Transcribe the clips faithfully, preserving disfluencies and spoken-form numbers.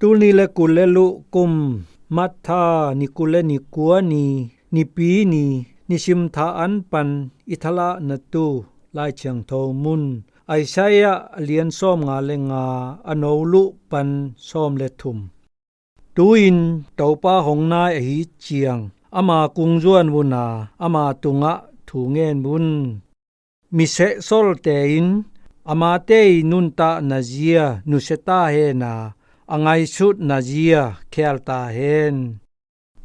Tul ni le kul le luh kum Matha ni kul le ni kua ni, Nipi ni, nisim tha an pan i thalah na tu Lai Thiangtho mun Isaiah a lian sawm nga le nga a no luh pan sawm le thum. Tu-in Topa hong nai ahi ciang ama kung zuan vun a, ama tungah thu ngen vun. Mi sehsolte in amate i nuntakna zia nusia ta hen a, a ngaihsutna zia khial ta hen.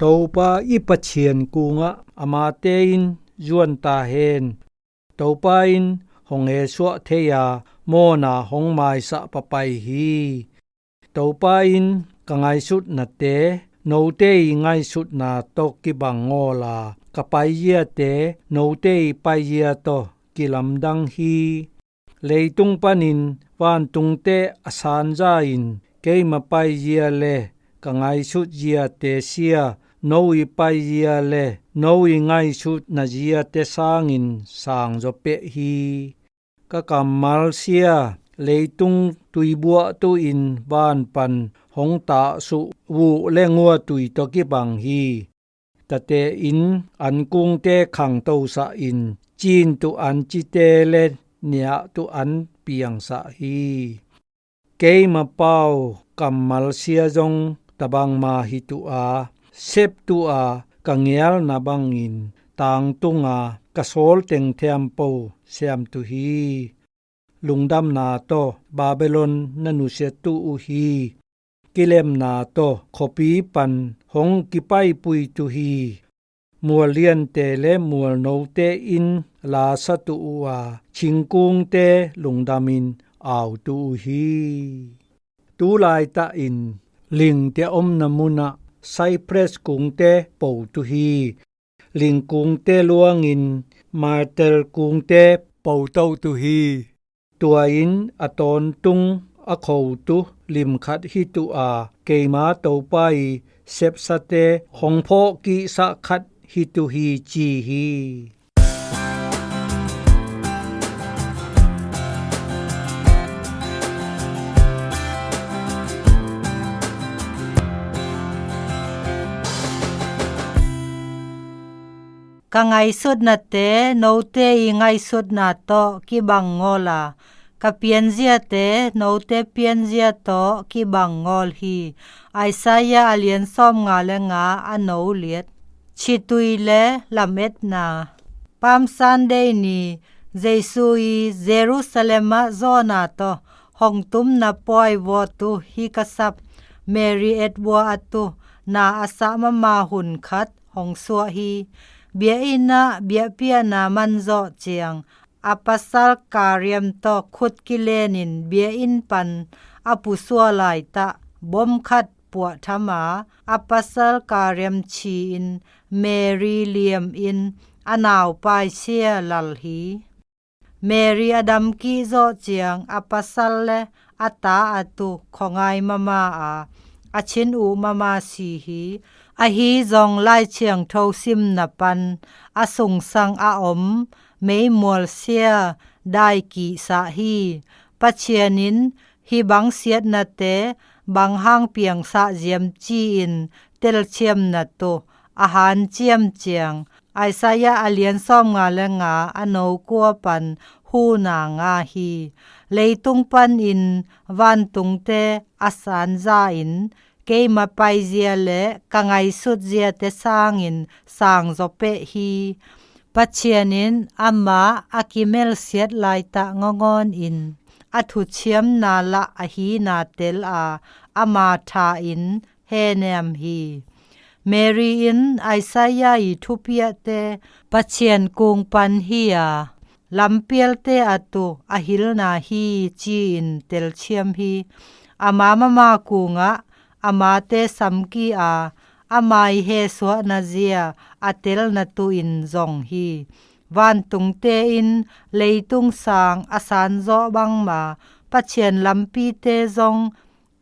Topa i Pathian kungah amate in zuan ta hen. Topa in hong hesuah thei a, mawna hong maisah papai hi. Topa in ka ngaihsutnate note i ngaihsutna tawh kibang ngawl a, ka paiziate note i paizia tawh kilamdang hi. Leitung panin vantungte a sanza in keima paizia le ka ngaihsut ziate sia, no i paizia le no i ngaihsutna ziate sangin sangzaw peh hi. Ka kammal sia leitung tuibuahtu in van pan hong tahsuh vuh le nguatui tawh kibang hi. Tate in ankungte khangtosah in, cin tu ancite le niah tu an piangsah hi. Keima pau kammal sia zong tabangma hi tu a, sep tu a, ka ngialna bangin tangtung a, ka sawl tengthiam po siam tu hi. Lungdamna tawh Babylon na nusia tu uh hi. Kilemna tawh khuapi pan hong kipaipui tu hi. Mual liante le mual note in lasa tu uh a, thingkungte lungdamin au tu uh hi. Tu laitah in lingte omna munah Cypress kungte po tu hi. Lingkungte luangin myrtle kungte po to tu hi. Tua in a tawntung a khotu lim khat hi tu a, keima Topa i sepsate hong phawh kihsah khat hi tu hi ci hi. Ka ngaihsutnate note i ngaihsutna tawh kibang ngawl a, ka pianziate note pianzia tawh kibang ngawl hi. Isaiah a lian sawm nga le nga a no liat. Chitui le lametna. Palm Sunday ni Jesu i Jerusalem ah zawhna tawh hong tumna puai vawtu hi ka sap Mary Edward a tu na a sah mama hun khat hong suah hi. Biakinn ah biakpiakna man zawh ciang a pasal Kariam tawh khut kilenin biakinn pan a pusuah laitah bom khat puahtham a, a pasal Kariam chi-in Mary liam in a naupai sia lal hi. Mary a dam kih zawh ciang a pasal le a ta a tu khuangai mama a, a chin uh mama si hi. Ahi zong Lai Thiangtho simna pan a sungsang a om meimual sia dai kihsah hi. Pathian in hih bang siatnate bang hang piangsah ziam ci-in telthiamna tu a hanciam ciang Isaiah a lian sawm nga le nga a no kua pan huna nga hi. Leitung panin vantungte a sanza in keima paizia le ka ngaihsut ziate sangin sangzaw peh hi. Pathian in amah a kimelsiat laitah ngawngawn in a thuciamna lah ahina tel a, ama tha in hehnem hi. Mary in Isaiah i thupiahte Pathian kung pan hi a, lampialte a tu a hilna hi ci-in telthiam hi. Ama mama kungah amate samki a, ama i hesuahna zia a telna tu in zong hi. Vantungte in leitung sang a sanzawh bangma Pathian lampite zong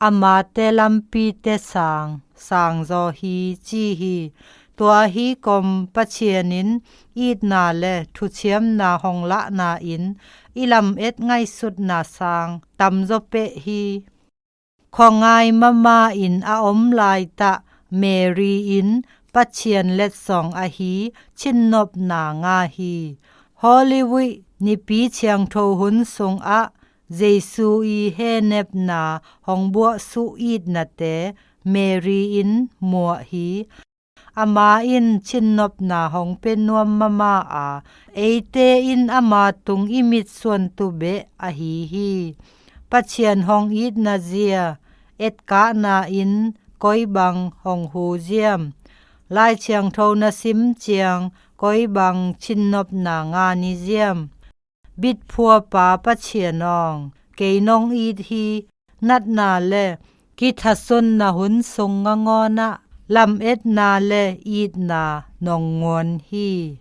amate lampite sang sangzaw hi ci hi. Tua hi kom Pathian in itna le thuciamna hong lahna in i lamet ngaihsutna sang tamzaw peh hi. Khuangai mama in a om laitah Mary in Pathian letsong ahi cinnopna nga hi. Hollywood nipi thiangtho hun sungah Jesu i henepna hong buahsuh itnate Mary in muah hi. Ama in cinnopna hong pia nuam mama a, eite in ama tung i mitsuan tu beh ahi hi. Pathian hong itna zia etkahna in koi bang hong hu ziam? Lai Thiangtho na sim ciang koi bang cinnopna nga ni ziam? Bitphuapa Pathian awng, kei nong it hi. Natna le kithasunna hun sung ngangawnah lametna le itna nong ngawn hi.